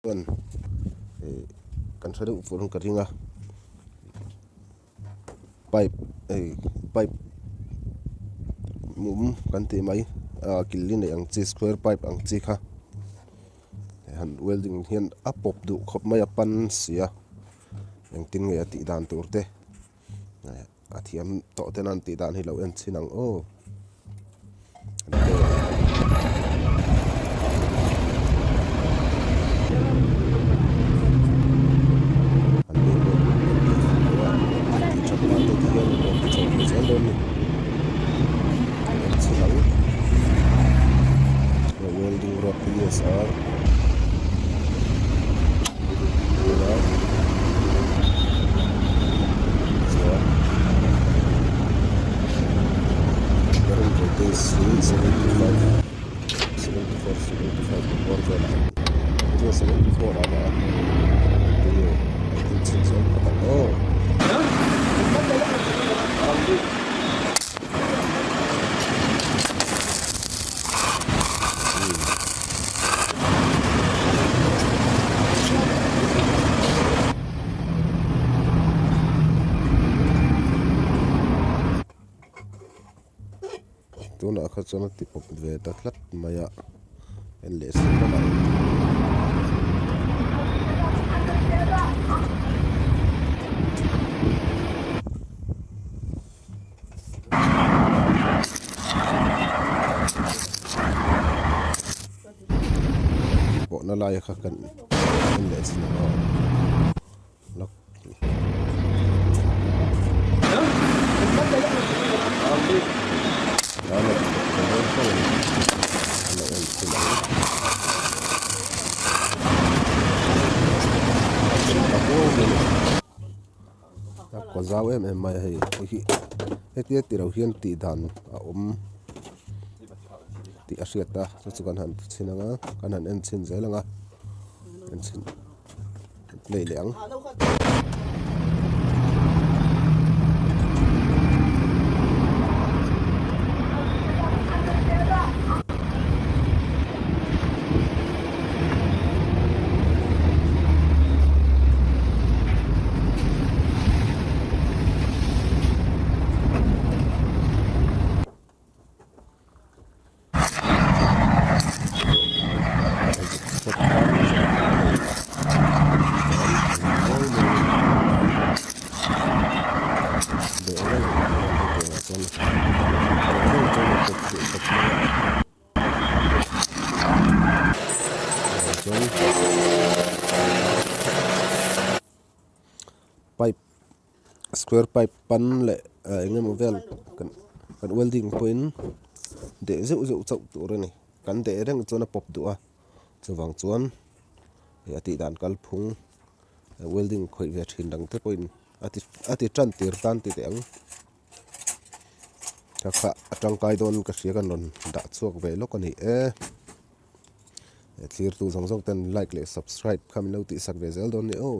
Chuan ih kan hre deuh fur in ka ring a pipe hei pipe mum kan tih mai ah kil li nei ang chi square pipe ang chi kha han welding hian a pawp duh khawp mai a pan si a engtin nge a tih dan tur te a thiam tawh ten an tih dan hi lo en chhin ang aw. Welding rod PSR chuan Current voltage hi 75 74 75 bawr velah a ni chuan 74 ah dah a enge an in chhin zawng phawt ang aw. Tunah kha chuan a ti pawp ve ta tlat mai a en leh sin lamah Pawhna lai kha kan en leh chin ang aw lak A kaw zau em em mai a hei hei hi hetia ti lo hian tih dan a awm tih a hriat a chu chu kan han ti chhin ang a kan han en chhin zel ang a en chhin play leh ang. Pipe square pipe pan leh eng emaw vel kan kan welding pawhin deh zeuh zeuh chauh tur a ni kan deh reng chuan a pawp duh a chuvang chuan a tih dan kalphung welding khawih ve thin dang te pawhin a ti a ti tan tir tan ti teh ang. Ka kha a tangkai dawn ka hria kan rawn dah chhuak ve lawk a ni e. Thlir tu zawng zawng ten like leh subscribe kha min lo tihsak ve zel dawn a ni aw.